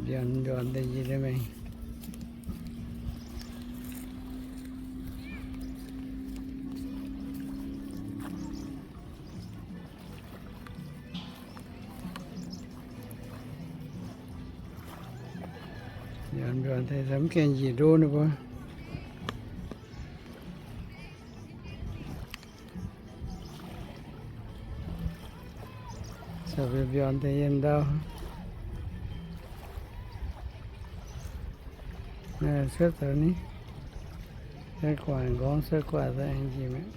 Mbiorn, mbiorn deix yie nyei mengh. Mbiorn, mbiorn deix mv gaengh njiec ndo ninh mbuo. Zoux mbiorn deix yiem ndau. Cuotv daaih ni, guaaic nqorngv cuotv guaaic daaih njiec mi'aqv.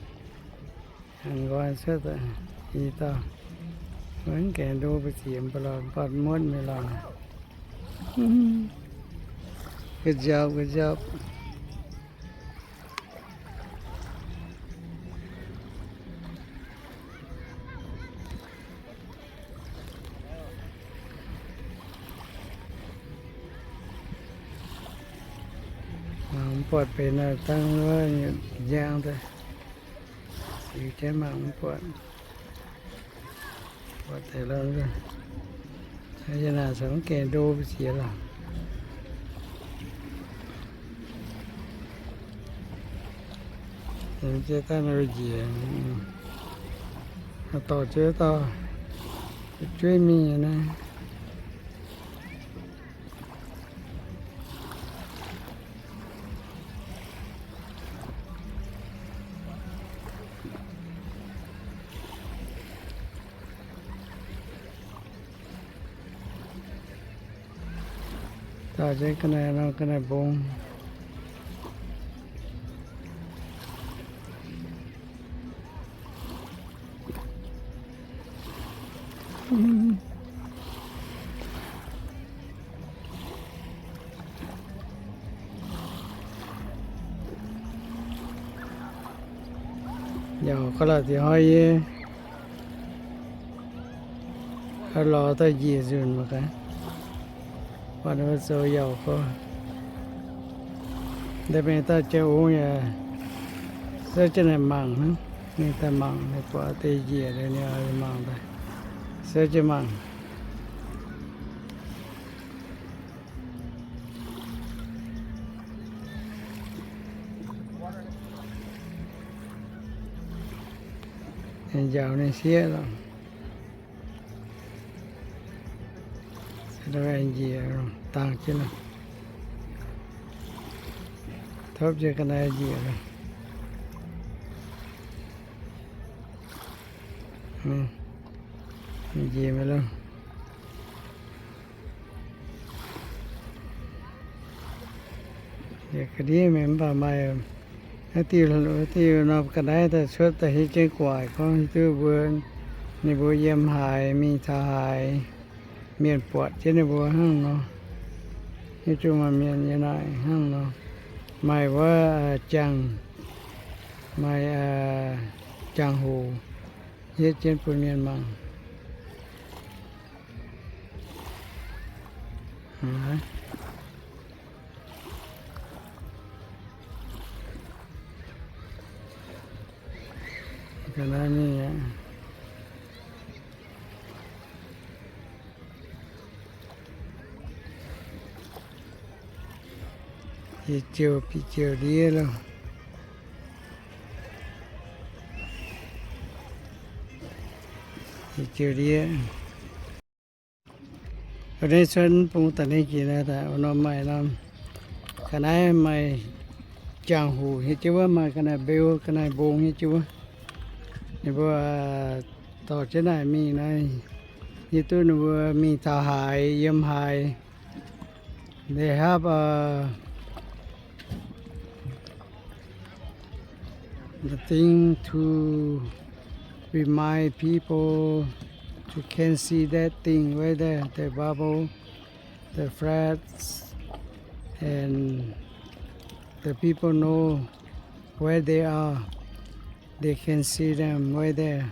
Nqoi cuotv daaih i dauh, mv gaengh ndo mbu'ziex mbu'lorqc, mbatv muotv mingh lorqc. Good job, good job. Mangc mv buatc benx naaiv dangh wuov njang daaih. Ziux jienv mangc mv buatc. Buatc deix lorqc. Yie naaic caux mv gaengh ndo mbu'ziex lorqc. Jiex daaih nor njiec, dorh jienv dauh jueiv mingh naaiv. Dauh jienv ga'naaiv nor, ga'naaiv mbong. Yaac gorngv lorqc, diex hnoi yie lorz daaih njiec nzunc mangc gaax. Buatc ninh mbuo zoux yauc gorx. Nda'maengx dauh jiex ong yaac zorqv jienv naaic mangc hnangv. Ninh daaih mangc, ninh buatc deix njiec liuz, ninh mangc daaih, zorqv jienv mangc. Ninh njaaux ninh sieqv lorqc. Njiec dangh jienv, topv jienv ga'naaiv njiec. Njiec mi'aqv loh. Yietc ga'ndiev mingh mv baac maaih naaiv diuh, diuh norm ga'naaiv daaih cuotv daaih hiuv jienv gu'nguaaic gorngv hiuv duqv mbuo, ninh mbuo yiem haaix, mingh taux haaix, mienh buatc jienv ninh mbuo hnangv nor. Hiuv duqv maaih mienh yiem naaic hnangv nor. Maaih wuov jangx, maaih jangx-hoc hietv jienv bun mienh mangc. Ga'naaiv mingh aqv. Yie jouh bieqc jouh ndiev loh. Yie jouh ndiev. Wuov deix cuotv bung daaih ninh jiex naaiv daaih wuov norm maaih norm ga'naaiv maaih jangx-hoc hietv jienv wuov, maaih ga'naaiv mbeu, ga'naaiv mbong hietv jienv wuov. Ninh mbuo dorh jienv naaic mingh naaiv, hiuv duqv ninh mbuo mingh taux haaix, yiem haaix. They have a the thing to remind people to can see that thing right there, the bubble, the flags, and the people know where they are. They can see them right there.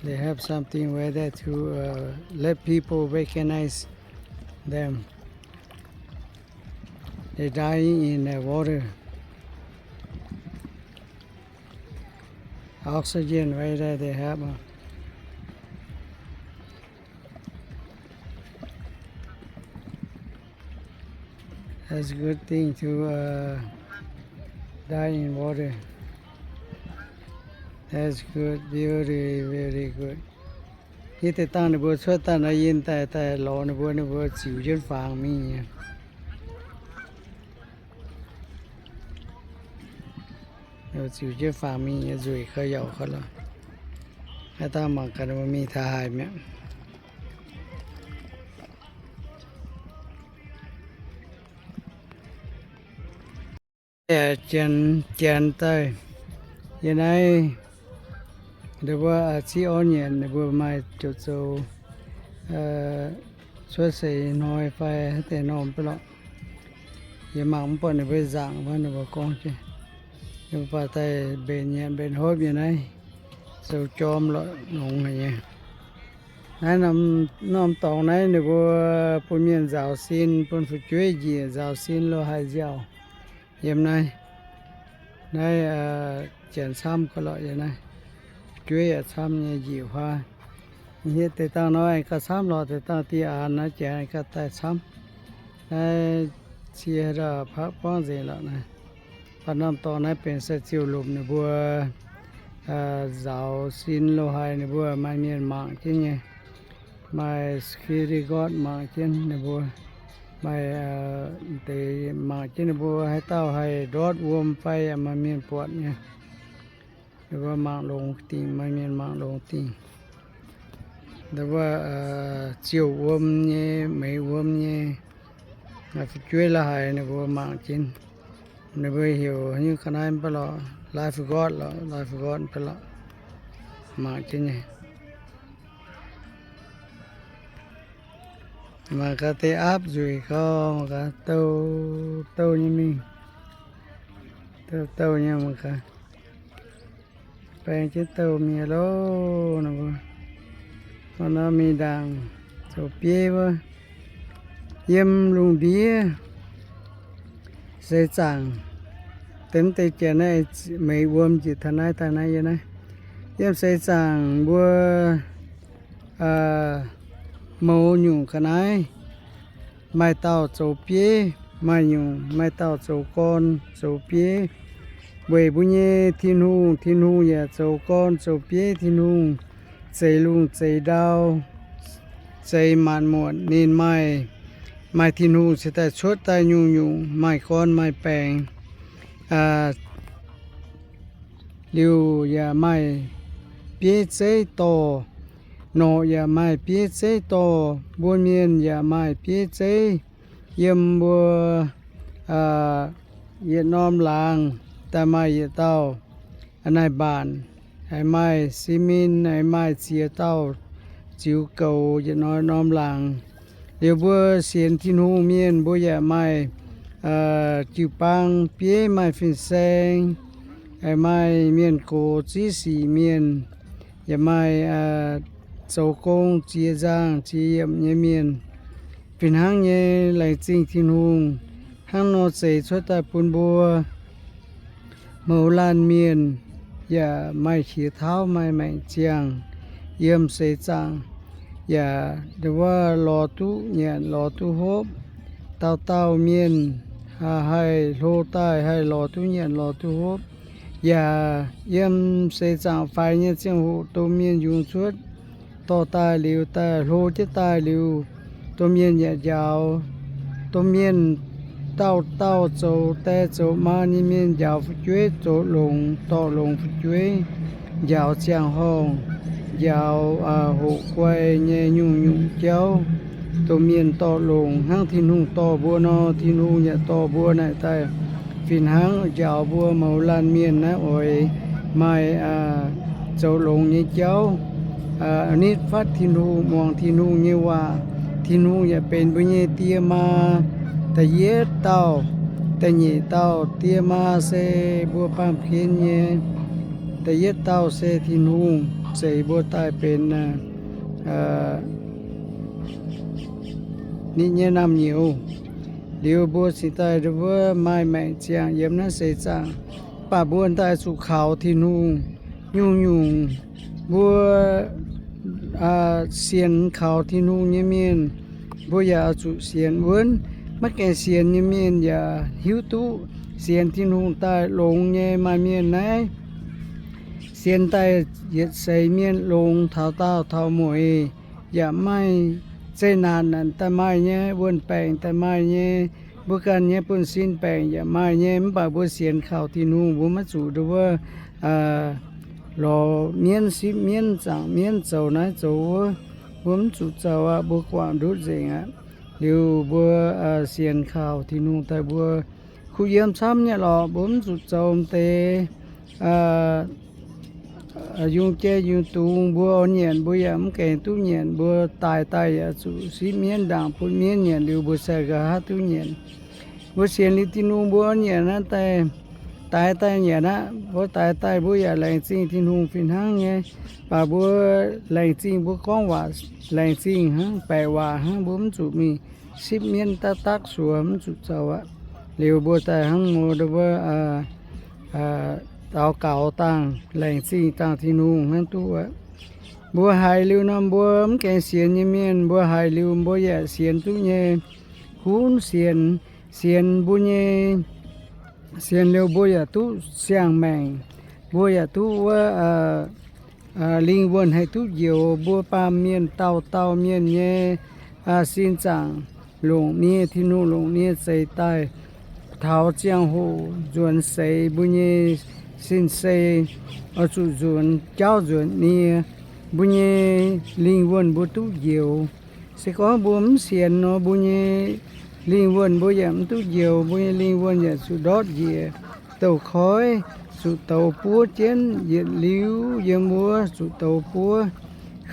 They have something right there to uh, let people recognize them. They dying in the water. Oxygen right there they have. That's a good thing to uh, dive in water. That's good, very, very good. Yie deix dangh ninh mbuo cuotv daaih nor, yie daaih, daaih lorz ninh mbuo, ninh mbuo ziux jienv fangx mingh nyei. Ziux jienv fangx mingh nyei, nzueic gauh yaac gauh lorqc. Haaix dauh mangc gaax ninh mbuo mingh taux haaix mi'aqv. Janx, janx daaih yiem naaiv, ninh mbuo ziqv orv nyanc, ninh mbuo maaih ziouc zoux cuotv seix hnoi fai haaix deix norm baac lorqc. Yie mangc mv buatc ninh mbuo nzaangc fai, ninh mbuo gorngv jienv, ninh mbuo baac daaih mbenc nyanc mbenc hopv yiem naaiv, zoux jorm lorqc, longx haic nyei. Naaiv norm dorngx naaiv ninh mbuo bun mienh nzaaux sin, bun fu'jueiv njiec nzaaux sin lo haaix nziaauc yiem naaiv. Naaiv janx camv gauh lorqc yiem naaiv. Fu'jueiv yaac camv nyei, njiec huaav. Hietv deix dangh nor aengx gauh camv lorqc, deix dangh dieh aanx naaiv janx aengx gauh daaih camv. Naaiv cie ndau paqv buangv nzengc lorqc naaiv. Baac norm dorngx naaiv benx sai ziouc lomc ninh mbuo nzaaux sin lo haaix ninh mbuo maaih mienh mangc jienv nyei. Maaih security guard mangc jienv ninh mbuo, maaih deix mangc jienv ninh mbuo haaix dauh haih ndortv wuom fai yaac maaih mienh buatc nyei. Ninh mbuo mangc longx dingc, maaih mienh mangc longx dingc. Ninh mbuo ziouc wuom nyei, meix wuom nyei, fu'jueiv la'haic ninh mbuo mangc jienv. Ninh mbuo heuc nyungc ga'naaiv mv baac lorqc, lifeguard lorqc, lifeguard mv baac lorqc, mangc jienv nyei. Mangc gaax deix aapv nzueic gauh, mangc gaax douh douh nyei mingh, douh douh nyei mangc gaax. Baeng jienv douh mienh loh, ninh mbuo. Hnangv nor mingh ndaangc zoux bieiv wuov, yiem lungh ndiev seix zaangc, deix mv deix janx naaiv meix wuom njiec taux naaiv daaih naaiv yiem naaiv. Yiem seix zaangc mbuo mouz nyungc ga'naaiv, maaih dauh zoux bieiv, maaih nyungc, maaih dauh zoux gorn zoux bieiv. Weic mbuo nyei Tin-Hungh, Tin-Hungh yaac zoux gorn zoux bieiv. Tin-Hungh zeix lungh zeix ndau, zeix maanc muotc. Ninh maaih, maaih Tin-Hungh cingx daaih cuotv daaih nyungc-nyungc, maaih gorn maaih baengc. Liuz yaac maaih bieiv zeiv dorh, norqc yaac maaih bieiv zeiv dorh, mbuo mienh yaac maaih bieiv zeiv. Yiem mbuo yietc norm laangz daaih maaih yietc dauh naaic mbaanc, maaih si min, maaih ziex dauh ziux goux yietc norm laangz. Liuz mbuo sienx Tin-Hungh mienh mbuo yaac maaih jiu-baang bieiv, maaih fin-saeng, maaih mienh gox ziv sic mienh, yaac maaih zoux gong ziex nzangh ziex yiemc nyei mienh. Fih hnangv nyei laengz zingh Tin-Hungh hnangv nor zeix cuotv daaih bun mbuo mouz laanh mienh yaac maaih qiex tauv maaih maengc ziangh yiem seix zaangc, yaac wuov lorz duqv nyanc lorz duqv hopv. Dauh dauh mienh haih hlo daaih haih lorz duqv nyanc lorz duqv hopv. Yaac yiem seix zaangc faix nyei ziangh hoc domh mienh yungz cuotv dorh daaih liuz, daaih hlo jienv daaih liuz, domh mienh yaac njaaux. Domh mienh dauh dauh zoux die zoux maa nyei mienh njaaux fu'jueiv, zoux longx, dorh longx fu'jueiv, njaaux ziangh horngh, njaaux hoqc guai nyei nyungc-nyungc jauv. Domh mienh dorh longx hnangv Tin-Hungh dorh mbuo nor, Tin-Hungh yaac dorh mbuo naaic daaih fih hnangv njaaux mbuo mouz laanh mienh naaiv oix maaih zoux longx nyei jauv, nitv fatv Tin-Hungh, muangx Tin-Hungh nyei waac. Tin-Hungh yaac benx mbuo nyei die maa da'yietv dauh, da'nyeic dauh die maa se mbuo baamh gen nyei. Da'yietv dauh se Tin-Hungh zeix mbuo daaih benx ninh nyei naamh nyouz. Liuz mbuo cingx daaih wuov maaih maengc ziangh yiem naaiv seix zaangc. Mv baac mbuo daaih zuqc kaux Tin-Hungh, Nyungc-nyungc mbuo sienx kaux Tin-Hungh nyei mienh, mbuo yaac oix zuqc sienx wuonv. Maiv gaengh sienx nyei mienh yaac hiuv duqv sienx Tin-Hungh daaih longx nyei maaih mienh naaiv. Sienx daaih yietc seix mienh longx, taux daauh taux mueiz yaac maaih. Zeqc naanc naaic daaih maaih nyei, wuon-baengc daaih maaih nyei, mbuo ganh nyei buonv-sin baengc yaac maaih nyei. Mv baac mbuo sienx kaux Tin-Hungh, mbuo maiv zuqc nduov wuov lorz mienv, sipv mienv, zaangc mienv, zoux naaiv zoux wuov. Mbuo mv zuqc zoux aqv. Mbuo guangc ndutv nzengc aqv. Liuz mbuo sienx kaux Tin-Hungh daaih, mbuo kuh yiem camv nyei lorqc. Mbuo mv zuqc zoux m'deix yungh jai yungh dungz. Mbuo oix nyanc mbuo yaac mv gaengh duqv nyanc. Mbuo daix daaih yaac zuqc sipv mienv ndaangc bun mienv nyanc, liuz mbuo sai nqa'haav duqv nyanc. Mbuo sienx liuz Tin-Hungh, mbuo oix nyanc aqv, daix, daix daaih nyanc aqv. Mbuo daix daaih mbuo yaac laengz zingh Tin-Hungh fih hnangv nyei. Mv baac mbuo laengz zingh, mbuo gorngv waac laengz zingh hnangv, baeqc waac hnangv, mbuo mv zuqc mingh sipv mienv daqv daqv suox, mv zuqc zoux aqv. Liuz mbuo daaih hnangv mbuo nduov wuov daux gaux dangh, laengz zingh dangh Tin-Hungh hnangv duqv aqv. Mbuo haiz liuz nor, mbuo mv gaengh sienx nyei mienh, mbuo haiz liuz mbuo yaac sienx duqv nyei. Gunv sienx, sienx mbuo nyei, sienx liuz mbuo yaac duqv siang-maengc, mbuo yaac duqv wuov lingh wuonh haih duqv njoux. Mbuo baamh mienh dauh dauh mienh nyei sin zaangc longc nie, Tin-Hungh longc nie zeix daaih taux ziangh hoc nzuonx seix, mbuo nyei sin-sei oix zuqc nzuonx, jaauv nzuonx nie, mbuo nyei lingh wuonh mbuo duqv njoux. Se gorngv mbuo mv sienx nor, mbuo nyei lingh wuonh mbuo yaac mv duqv njoux. Mbuo nyei lingh wuonh yaac zuqc ndortv njiec, douz-koiv, zuqc douz buov jienv yietc liuz yiem wuov zuqc douz buov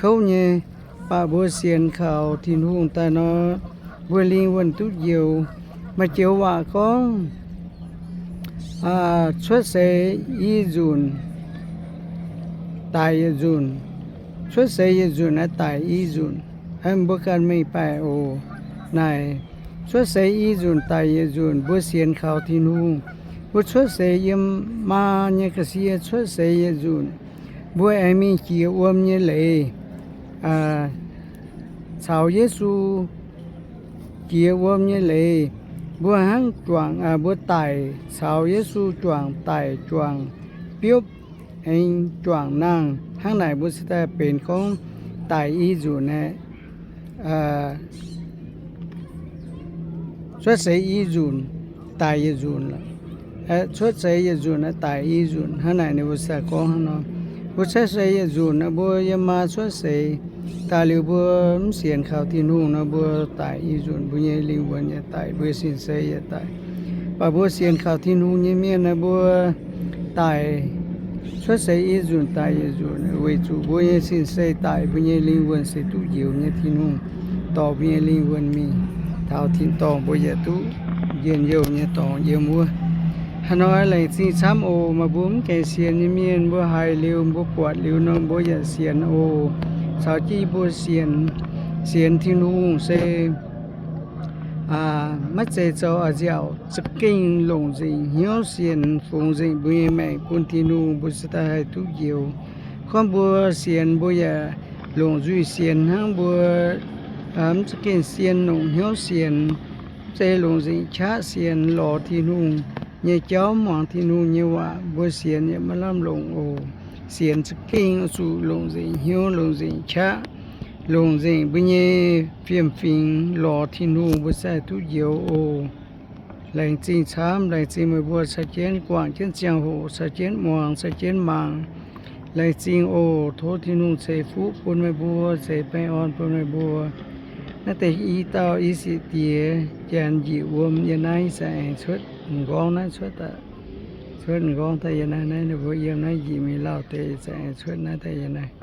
kouv nyei. Mv baac mbuo sienx kaux Tin-Hungh daaih nor, mbuo lingh wuonh duqv njoux. Maaih joux waac gorngv, cuotv seix i nzunc, daic yietc nzunc. Cuotv seix yietc nzunc naaiv daic i nzunc. Mbuo ganh mengh baeqc oc. Naaic, cuotv seix i nzunc daic yietc nzunc, mbuo sienx kaux Tin-Hungh. Mbuo cuotv seix yiem maa nyei ga'sie cuotv seix yietc nzunc, mbuo aengx mingh jiex wuom nyei leiz, caux Yesu jiex wuom nyei leiz. Mbuo hnangv juangc, mbuo daic caux Yesu juangc daic, juangc biopv, aengx juangc nangh. Hnangv naaic mbuo cingx daaih benx gorngv daic i nzunc aeqv, cuotv seix i nzunc, daic yietc nzunc. Cuotv seix yietc nzunc aeqv, daic i nzunc. Hnangv naaic ninh mbuo cingx daaih gorngv hnangv nor. Mbuo cuotv seix yietc nzunc nor, mbuo yiem maa cuotv seix daaih liuz, mbuo mv sienx kaux Tin-Hungh nor, mbuo daic i nzunc, mbuo nyei lingh wuonh yaac daic, mbuo nyei sin-sei yaac daic. Mv baac mbuo sienx kaux Tin-Hungh nyei mienh nor, mbuo daic cuotv seix i nzunc daic yietc nzunc, weic zuqc mbuo nyei sin-sei daic, mbuo nyei lingh wuonh se duqv njoux nyei. Tin-Hungh dorh mbuo nyei lingh wuonh mingh taux tin-dorngh, mbuo yaac duqv njien-youh nyei dorngx yiem wuov. Haaix nor laengz zingh camv oc. Maaih mbuo mv gaengh sienx nyei mienh, mbuo haiz liuz, mbuo buatc liuz nor, mbuo yaac sienx oc. Caux jienv mbuo sienx, sienx Tin-Hungh se maiv zeiz zoux a'nziaauc, za'gengh longc nzengc hnyouv sienx, fungx nzengc mbuo nyei maengc bun Tin-Hungh, mbuo cingx daaih haih duqv njoux. Gorngv mbuo sienx, mbuo yaac longc nzuih sienx hnangv, mbuo mv za'gengh sienx, longc hnyouv sienx, mv zeiz longc nzengc qaqv sienx lorz Tin-Hungh nyei jauv, muangx Tin-Hungh nyei waac, mbuo sienx yaac maiv lamh longc oc. Sienx za'gengh oix zuqc longc nzengc hnyouv, longc nzengc qaqv, longc nzengc mbuo nyei fiem-fingx lorz Tin-Hungh, mbuo cingx haih duqv njoux oc. Laengz zingh camv, laengz zingh meih mbuo caux jienv guangc jienv ziangh hoc, caux jienv muangx, caux jienv mangc. Laengz zingh oc. Tov Tin-Hungh ceix fuqv bun meih mbuo, ceix baengh orn bun meih mbuo. Naaiv deix i dauh i sieqv diex janx njiec wuom yiem naaiv, ih zanc aengx cuotv m'nqorngv naaiv cuotv daaih, cuotv m'nqorngv daaih yiem naaiv. Naaiv ninh mbuo yiem naaiv njiec mingh lauh deix, ih zanc aengx cuotv naaiv daaih yiem naaiv.